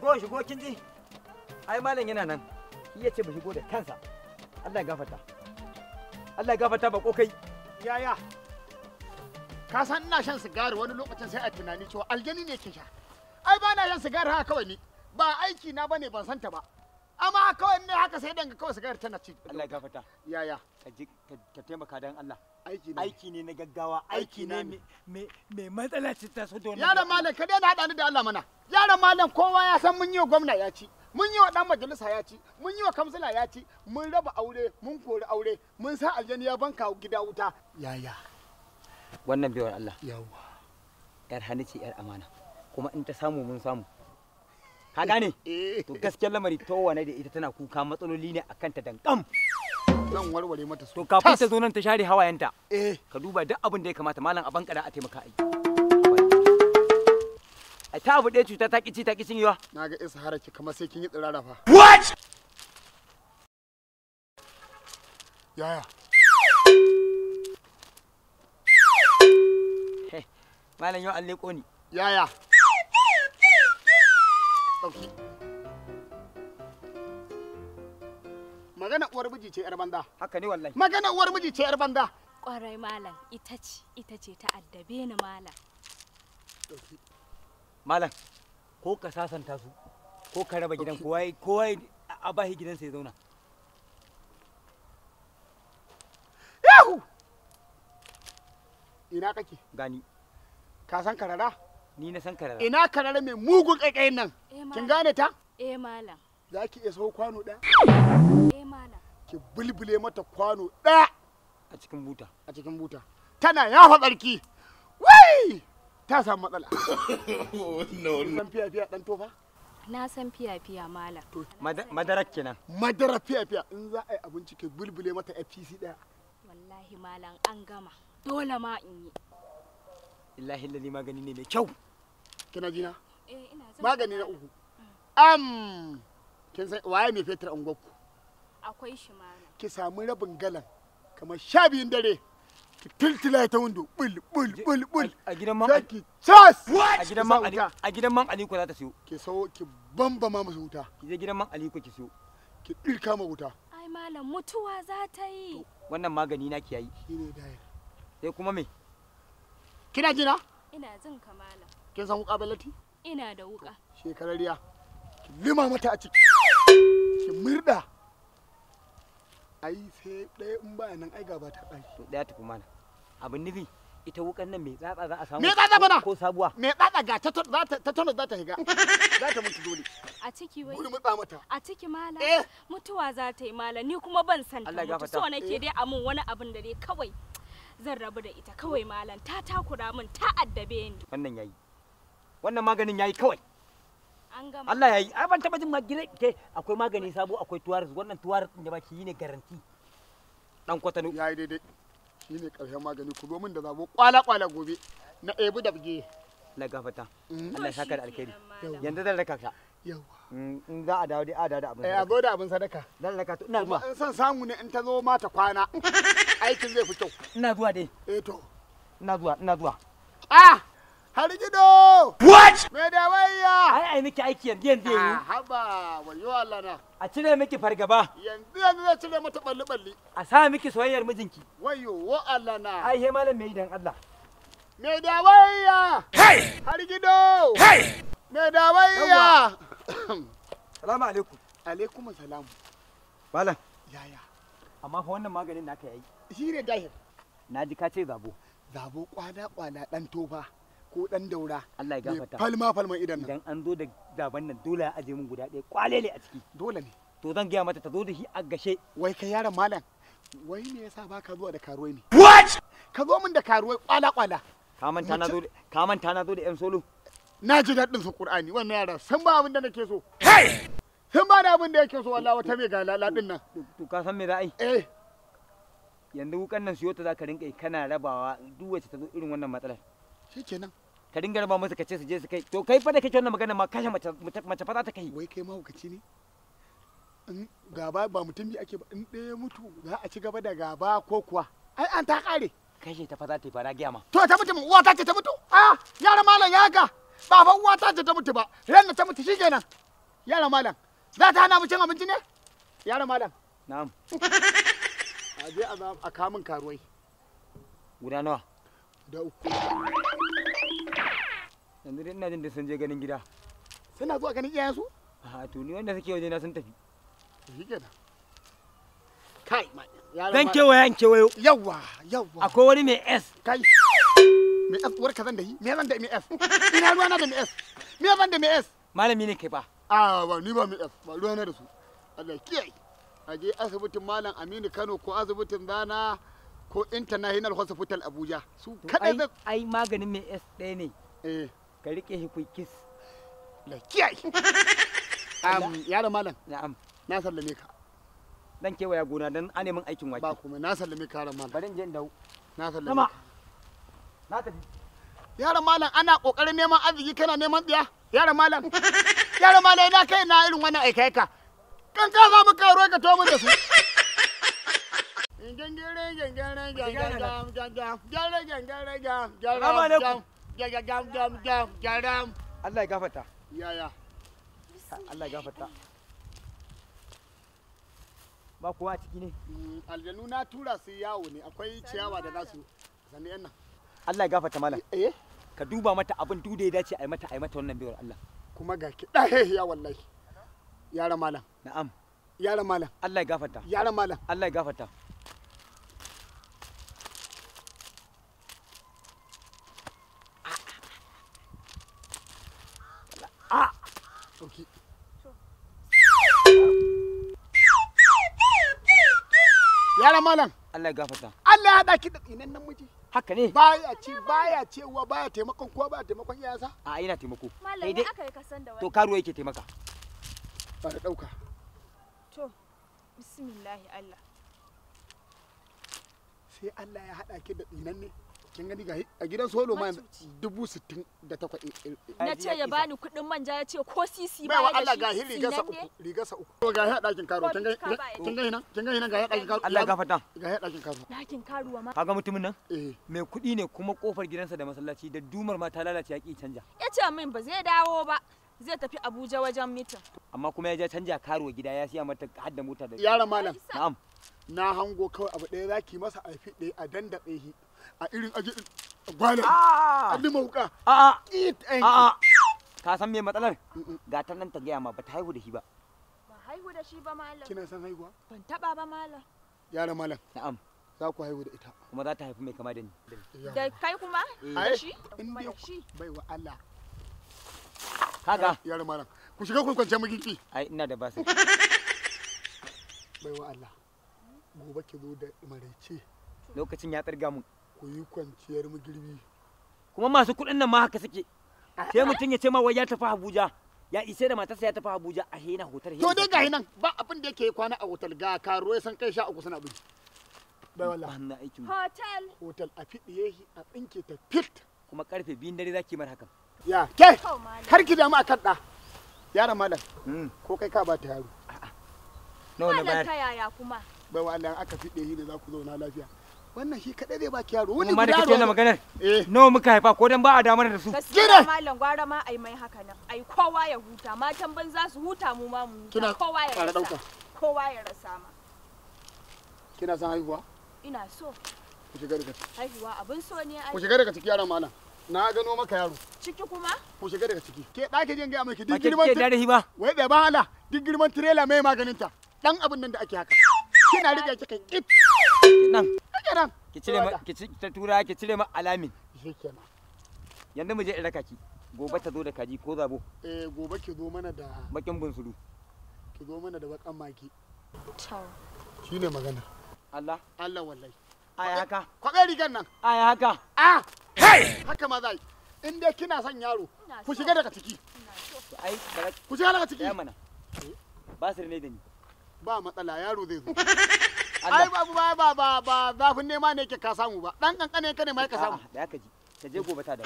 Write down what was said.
Shigo shigo kin ji. Ai malam yana nan. Shi yace ba shigo da kansa. Allah ya gafarta. Allah ya gafarta ba ko kai. Yaya. Ka san ina shan sigari wani lokacin sai a tunani cewa aljani ne ke sha. Ai ba na shan sigari haka kawai ni. Ba aiki na bane ban santa ba. Amma kawai ne haka sai danga kawai sigari tana ci. Allah ya gafarta. Yaya. Ka ji ka taimaka dan Allah. Aiki ne. Aiki ne na gaggawa, aiki ne mai matsala ce ta so da wannan. Yaron malam ka daina haɗa ni da Allah mana. Yaron malam kowa ya san mun yi wa gwamna ya ci. Mun yi wa ɗan majalisa ya ci, mun yi wa kamsila ya ci, mun raba aure, mun kori aure, mun sa aljani ya banka gida wuta. Yaya. Wannan baiwar Allah. Yawwa. Yar hannu ce yar amana. Kuma in ta samu mun samu. Ka gane? To gaskiyar lamari to wane da ita tana kuka matsaloli ne akan ta dankam. Zan warware mata su. To kafin ta zo nan ta share hawayenta. Eh. Ka duba duk abin da ya kamata malam a bankara a taimaka ai. Ai ta abu ɗaya cuta ta ƙici ta ƙicin yiwa. Na ga isa haraki kamar sai kin yi tsirara fa. What? Yaya. Malam yau an leƙo ni. Yaya. Ɗauki. Magana uwar miji ce yar banza. Haka ne wallahi. Magana uwar miji ce yar banza. Kwarai malam ita ce ta addabe ni malam. Ɗauki. Malam ko ka sasanta su ko ka raba gidan kowa kowa a bashi gidansa ya zauna. Yahu! Ina kake? Gani. Ka san karara? Ni na san karara. Ina karara mai mugun ƙaiƙayin nan? Kin gane ta? Eh malam. Za ki iya sau kwano ɗaya? Eh malam. Ki bulbule mata kwano ɗaya. A cikin buta. A cikin buta. Tana yafa tsarki. Wai! Ta samu matsala. No, no. San fiya-fiya ɗan tofa? Na san fiya-fiya malam. Madarar kenan. Madarar fiya-fiya in za a yi abinci ki bulbule mata FPC ɗaya. Wallahi malam an gama. Dole ma in yi. Illahi lalli magani ne mai kyau. Kina jina? Eh ina jin. Magani na uku. Kin san waye mai fetur unguwarku? Akwai shi malam. Ki samu rabin galan kamar 12 dare. Ki tiltila ta windo bul bul bul bul. A gidan man ki cas. A gidan man Ali, a gidan man Aliko za ta siyo. Ki sawo ki bambama musu wuta. Ki je gidan man Aliko ki siyo. Ki dirka ma wuta. Ai malam mutuwa za ta yi. Wannan magani na ki yayi. Shine dayar. Sai kuma me? Kina jina? Ina jin ka malam. Kin san wuka ballati? Ina da wuka. Shekararriya. Ki lima mata a ciki. Ki murda. Ai sai ɗaya in ba nan ai gaba ta ƙari. To ɗaya tafi mana. Abin nufi ita wukan nan mai tsatsa za a samu. Me tsatsa mana? Ko sabuwa? Me tsatsa ga ta tono za ta shiga. Za ta mutu dole. A ciki wai. Gudu mutsa mata. A ciki malam. Eh. Mutuwa za ta yi malam ni kuma ban san ta Allah ya mutu. gafarta. So nake dai a mun wani abin da dai kawai zan rabu da ita kawai malam ta takura min ta addabe ni. Wannan yayi. Wannan maganin yayi kawai. An gama. Allah yayi. Ai ban taba jin magani ke akwai magani sabo akwai tuwaris wannan tuwaris din da baki yi ne garanti. Dan kwatano. Yayi daidai. Shine ƙarshen magani ku zo min da zabo kwala kwala gobe. Na ebi da buge. Allah ya gafarta. Allah ya saka da alkhairi. Yawwa. Yanzu zan raka ka. Yawwa. In za a dawo dai a dawo da abin Eh a sadaka. zo da abin sadaka. Zan raka to ina zuwa. In son samu ne in ta zo ma ta kwana. Aikin zai fi kyau. Ina zuwa dai. Eh to. Ina zuwa ina zuwa. Ah! Har gido! What? Me da wayya! Ai ai miki aiki yanzu yanzu Ah, yanzu. haba wayo Allah na. A cire miki fargaba. Yanzu yanzu zai cire mata balli balli. A sa miki soyayyar mijinki. Wayo wa Allah na. Ai he malam mai dan Allah. Me da wayya! Hey! Har gido! Hey! Me da wayya! Salamu alaikum. Alaikum salam. Malam. Yaya. Amma fa wannan maganin naka yayi. Shi ne dahir. Na ji ka ce zabo. Zabo kwana kwana dan tofa ko dan daura. Allah ya Mai gafarta. Falma falman idan nan. Idan an zo da zaban nan dole a aje min guda ɗaya kwalele a ciki. Dole ne. To zan gaya mata ta zo da shi a gashe. Wai kai yaron malam. Wai me yasa baka zuwa da karuwai ne? What? Ka zo min da karuwai kwala kwala. Ka manta na zo da ka manta na zo da yan solo. Na ji daɗin su Qur'ani wannan yara sun ba abin da nake so. Hey! Sun ba da abin da yake so wallahi wata mai galala din nan. To ka san me za a yi? Eh. Yanzu wukan nan siyo ta za ka rinka yi kana rabawa duk wacce ta zo irin wannan matsalar. Shikenan. Ka dinga raba musu ka ce su je su kai. To kai fa da kake wannan magana ma kashe mace mace fa za ta kai. Wai kai mahaukaci ne? In gaba ba mutum bi ake ba in ɗaya mutu za a ci gaba da gaba ko kuwa? Ai an ta ƙare. Kashe ta fa za ta yi fa na gaya ma. To ta mutu uwa ta ce ta mutu? Ah yara malam ya ga. Ba fa uwa ta ce ta mutu ba. Ran da ta mutu shikenan. Yara malam, za ta hana mu cin abinci ne? Yara malam. Na'am. A je a kamun karuwai. Guda nawa? Da 3. Yanzu dai ina jin da sun je ganin gida. Suna zuwa ganin iyayensu? A to ni wanda suke waje na sun tafi. Shi kenan. Kai, zan kewaya in kewayo. Yawwa, yawwa. Akwai wani mai S. Kai. Mai S uwar ka zan da yi? Me zan da mai S? Ina ruwa na da mai S. Me zan da mai S? Malami ne kai ba. A ba ni ba mai S, ba ruwa na da su. Allah kiyaye. A je asibitin Malam Aminu Kano ko asibitin Zana ko International Hospital Abuja. Su kadai zan ai maganin mai S ɗaya ne. Eh. Ka rike shi kuyi kiss. Allah kiyaye. Yaro malam. Na'am. Na sallame ka. Dan kewaya gona dan a neman aikin wake. Ba kuma na sallame ka yaron malam. Bari in je in dawo. Na sallame ka. Na tafi. Yaron malam ana kokarin neman arziki kana neman tsiya. Yaron malam. Yaron malam ina kai na irin wannan aika aika. Kan ka za mu karo ka to mu da su. Allah ya gafarta. Yaya. Allah ya gafarta. Ba kowa a ciki ne? Aljanu na tura su yawo ne, akwai ciyawa da za su sani yan nan. Allah ya gafarta malam. Eh? Ka duba mata abin duk da ya dace a yi mata wannan baiwar Allah. Kuma ga ki ɗahehiya wallahi. Yara malam. Na'am. Yara malam. Allah ya gafarta. Yara malam. Allah ya gafarta. A. Dauki. Yara malam. Allah ya gafarta. Allah ya haɗa ki da tsinan namiji. Haka ne. Baya ci baya cewa baya taimakon kowa baya taimakon iyayensa. A ina taimako. Malam ya aka yi kasan da wani. To karuwa yake taimaka. Ba da ɗauka. To bismillahi Allah. Sai Allah ya haɗa ki da tsinan ne. Kin gani ga a gidan solo ma 68,000. Na ce ya bani kuɗin manja ya ce ko sisi ba baya da shi. Allah ga hi rigarsa uku, rigarsa uku. To ga hi ɗakin karo, kin gani kin gani nan, kin gani nan ga hi ɗakin karo. Allah ya gafarta. Ga hi ɗakin karo. Ɗakin karuwa ma. Kaga mutumin nan? Eh. Mai kuɗi ne kuma kofar gidansa da masallaci da dumar ma ta lalace ya ki canja. Ya ce min ba zai dawo ba. Zai tafi Abuja wajen mitin. Amma kuma ya je canja karuwa gida ya siya mata har da mota da. Yaron malam. Na'am. Na hango kawai abu ɗaya zaki masa a fiɗe a dandaɓe shi a irin aji gwale a lima wuka. A'a. A'a. Ka san me matsalar? Ga ta nan ta gaya ma ba ta haihu da shi ba. Ba haihu da shi ba malam. Kina san haihuwa? Ban taba ba malam. Yaron malam. Na'am. Za ku haihu da ita. Kuma za ta haifi mai kama da ni. Da kai kuma? Da shi? In dai bai wa Allah. Kaga. Yaron malam. Ku shiga ku kwance mugigi. Ai ina da basin. Bai wa Allah. Gobe ki zo da maraice. Lokacin ya tsirga mun. Ku yi kwanciyar magirbi. Kuma masu kuɗin nan ma haka suke. Sai mutum ya ce ma wai ya tafi Abuja. Ya isa da matarsa ya tafi Abuja a hena hotel. To dai gahi nan ba abin da yake kwana a hotel ga karuwai san kai 13 suna bin. Bai wallah. Wannan aikin. Hotel. Hotel a fiɗiye shi a tsinke ta fit. Kuma karfe 2 dare zaki mar hakan. Ya ke kar ki damu akan ɗa. Yaron malam. Ko kai ka ba ta yaro. Nawa na bayar? ta yaya kuma? Bai wa Allah aka fiɗe shi ne za ku zauna lafiya. Wannan shi kaɗai zai baki yaro. Wani guda yaro. Kuma maganar. Eh. Nawa muka haifa ko dan ba a damar da su. Gaskiya malam gwara ma ai mai haka nan. Ai kowa ya huta matan ban za su huta mu ma mu huta. Kowa ya rasa. Kowa ya rasa ma. Kina son haihuwa? Ina so. Ku shiga daga ciki. Haihuwa abin so ne ai. Ku shiga daga ciki yaron malam. Na gano maka yaro. Ciki kuma? Ku shiga daga ciki. Ke ɗaki jin gaya miki duk girman. Ba ke ba. Wai da ba Allah duk girman tirela mai maganin ta. Dan abin nan da ake haka. Kina rike kika kip. Nan. Kenan. Ki cire ma ki ta tura ki cire ma alamin. Shikenan. Yanzu mu je in raka ki. Gobe ta zo da kaji ko zabo. Eh gobe ki zo mana da bakin bunsuru. Ki zo mana da bakan maki. To. Shine magana. Allah. Allah wallahi. Ai haka. Kwabe rigan nan. Ai haka. Ah. Hey! Haka ma zai. In dai kina son yaro, ku shiga daga ciki. Ai ku shiga daga ciki. Ya mana. Basir ne da ni. Ba matsala yaro zai zo. Ai ba ba ba ba ba zafin nema ne yake ka samu ba. Dan kankane ka ne ma ka samu. Da ka ji. Ka je gobe ta da.